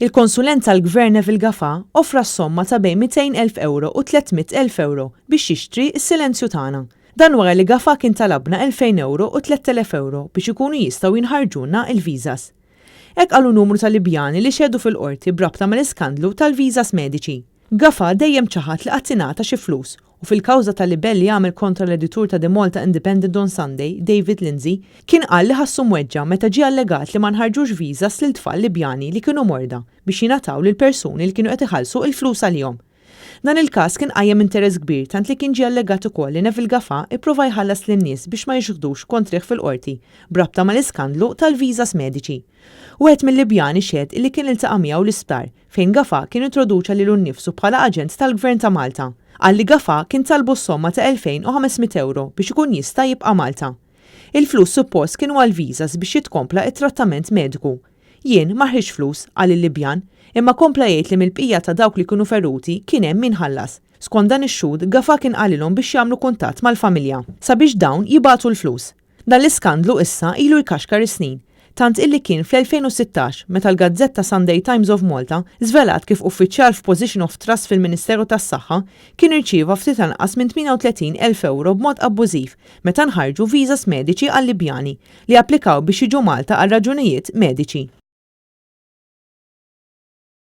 Il-konsulent tal-Gvern Neville Gafà offra s-somma ta' bejn 200,000 ewro u 300,000 ewro biex jixtri s-silenzju tagħna. Dan wara li Gafà kien talabna 2,000 ewro u 3,000 ewro biex ikunu jistgħu jinħarġulna l-visas. Hekk qalu numru ta' Libjani li xehdu fil-Qorti b'rabta mal-iskandlu tal-visas mediċi. Gafà dejjem ċaħad li qatt ingħata xi flus u fil-kawża ta' libell li għamel kontra l-editur ta' The Malta Independent on Sunday, David Lindsay, kien qal li ħassu mweġġa' meta ġie allegat li ma nħarġux visas lil tfal Libjani li kienu morda biex jingħataw lil persuni li kienu qed iħallsu il-flus għalihom. Dan il-każ kien qajjem interess kbir tant li kien ġie allegat ukoll li Neville Gafà ipprova jħallas lin-nies biex ma jixħdux kontrih fil-Qorti b'rabta mal-iskandlu tal-visas mediċi. Wieħed mil-Libjani xehed illi kien iltaqa' miegħu l-isptar fejn Gafà kien introduċa lilu nnifsu bħala aġent tal-Gvern ta' Malta. Qal li Gafà kien talbu s-somma ta' 2,500 ewro biex ikun jista' jibqa' Malta. Il-flus suppost kienu għall-visas biex jitkompla t-trattament mediku. Jien ma ħriġtx flus, qal il-Libjan, imma kompla jgħid li mill-bqija ta' dawk li kienu feruti kien hemm min ħallas. Skont dan ix-xhud, Gafà kien qalilhom biex jagħmlu kuntatt mal-familja sabiex dawn jibagħtu l-flus. Dan l-iskandlu issa ilu jkaxkar is-snin, tant illi kien fl-2016 meta l-gazzetta Sunday Times of Malta żvelat kif uffiċjal f'position of trust fil-Ministeru tas-Saħħa kien irċieva ftit anqas minn 38,000 ewro b'mod abbużiv meta nħarġu visas mediċi għal-Libjani li applikaw biex jiġu Malta għal raġunijiet mediċi.